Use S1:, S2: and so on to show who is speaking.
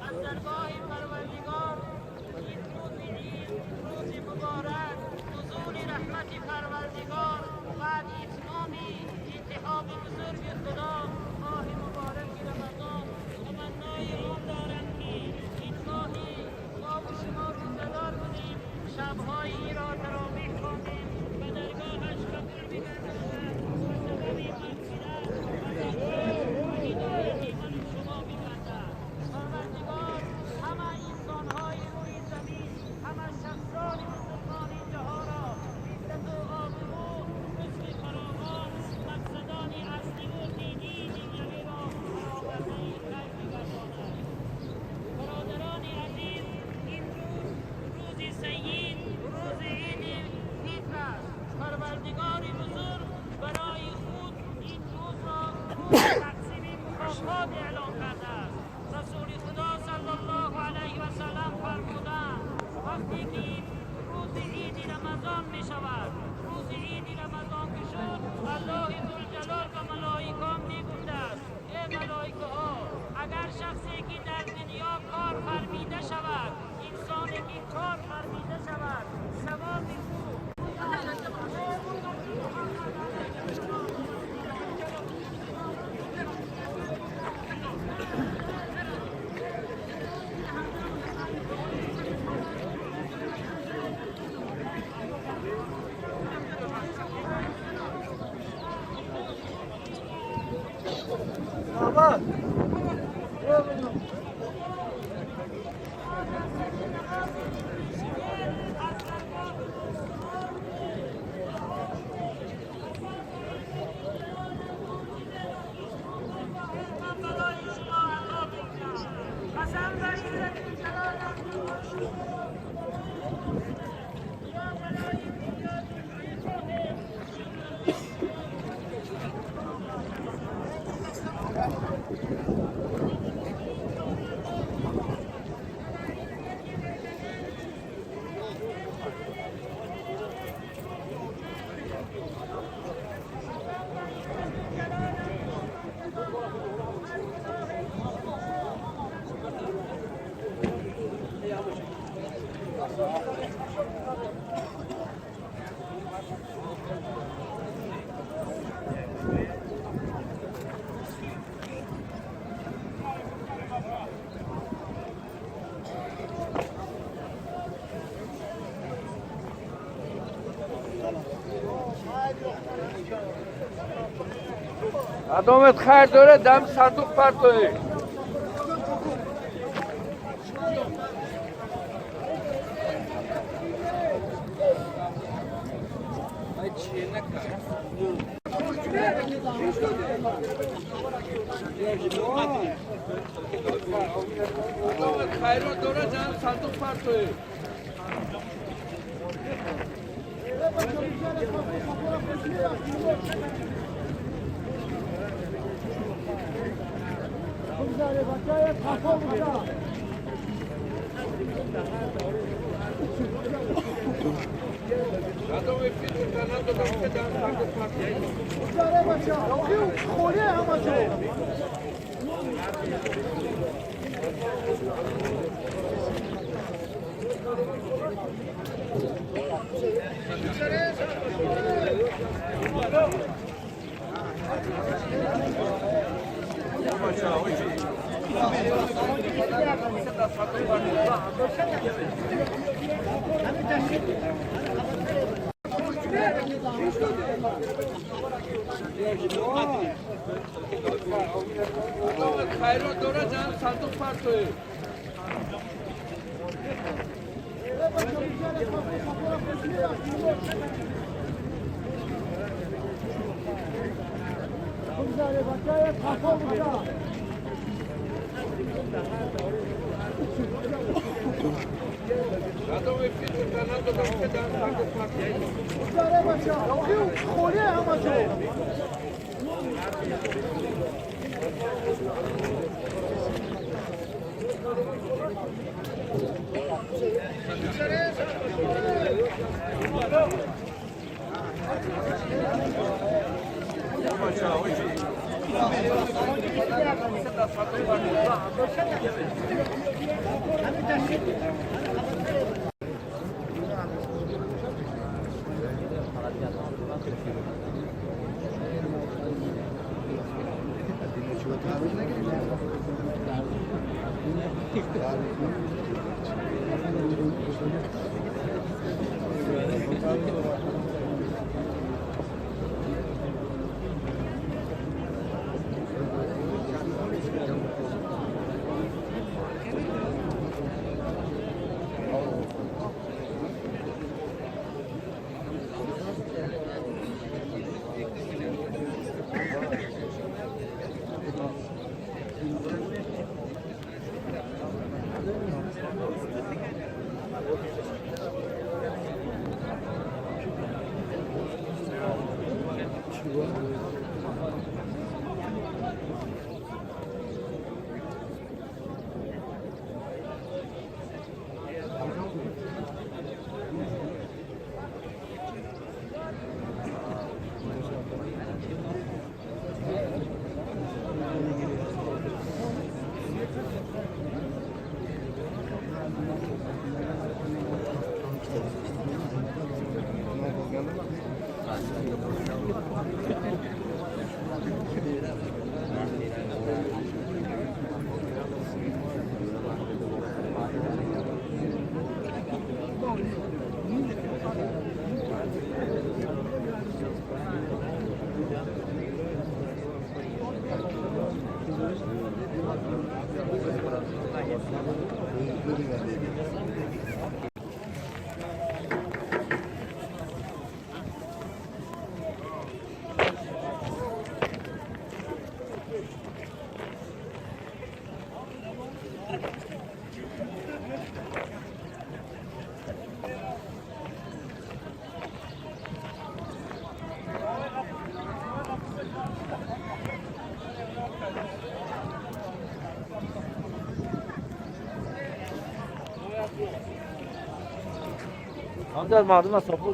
S1: Аз даргоҳи Парвардигор ин рӯзи ид, рӯзи муборак, нузули раҳмати Парвардигор баъди итмоми интихоби бузурги Худо, моҳи мубораки Рамазон, таманнои он дорам, ки ин моҳи мо ва шумо рӯзадор будем, шабҳои инро таровеҳ хондем ва даргоҳаш қабул бигардонад ва сабаби мағфират ва бахшиш ва ҳидояти ману шумо бигардад. Парвардигор ҳама инсонҳои рӯи замин, ҳама шахсони мусулмони ҷаҳонро иззату обрӯ, ризқи фаровон, мақсадони асливу динии дунявиро баровардаи хайр бигардонад. Бародарони азиз, ин рӯз рӯзи саид, рӯзи иди фитр аст. Парвардигори бузург барои худ ин рӯзро рӯзи тақсими мукофот эълон кардааст. Расули Худо саллаллоҳу алайҳи васаллам фармуданд: вақте ки рӯзи иди Рамазон мешавад, рӯзи иди Рамазон ки шуд, Аллоҳи Зулҷалол ба малоикон мегуфтааст: «Э малоикаҳо, агар шахсе ки дар дунё кор фармида шавад, инсоне ки кор фармида шавад, савоби ӯ аз даргоҳи ман барои шумо ато мекунам. Қасам ба иззати ҷалолам, ё барои дунё мехоҳем.»
S2: Адомет хайр дора, дам сандуқ партоӣ. Ай, чие накард? Адомет хайро дора, дам сандуқ партоӣ. Адоме фитр надодам, ки дам сандуқ партоӣ. Адомет хайро дора, дам сандуқ партоӣ. Адоме фитр надодам, ки дам сандуқ партоӣ. Amca mardum sapı.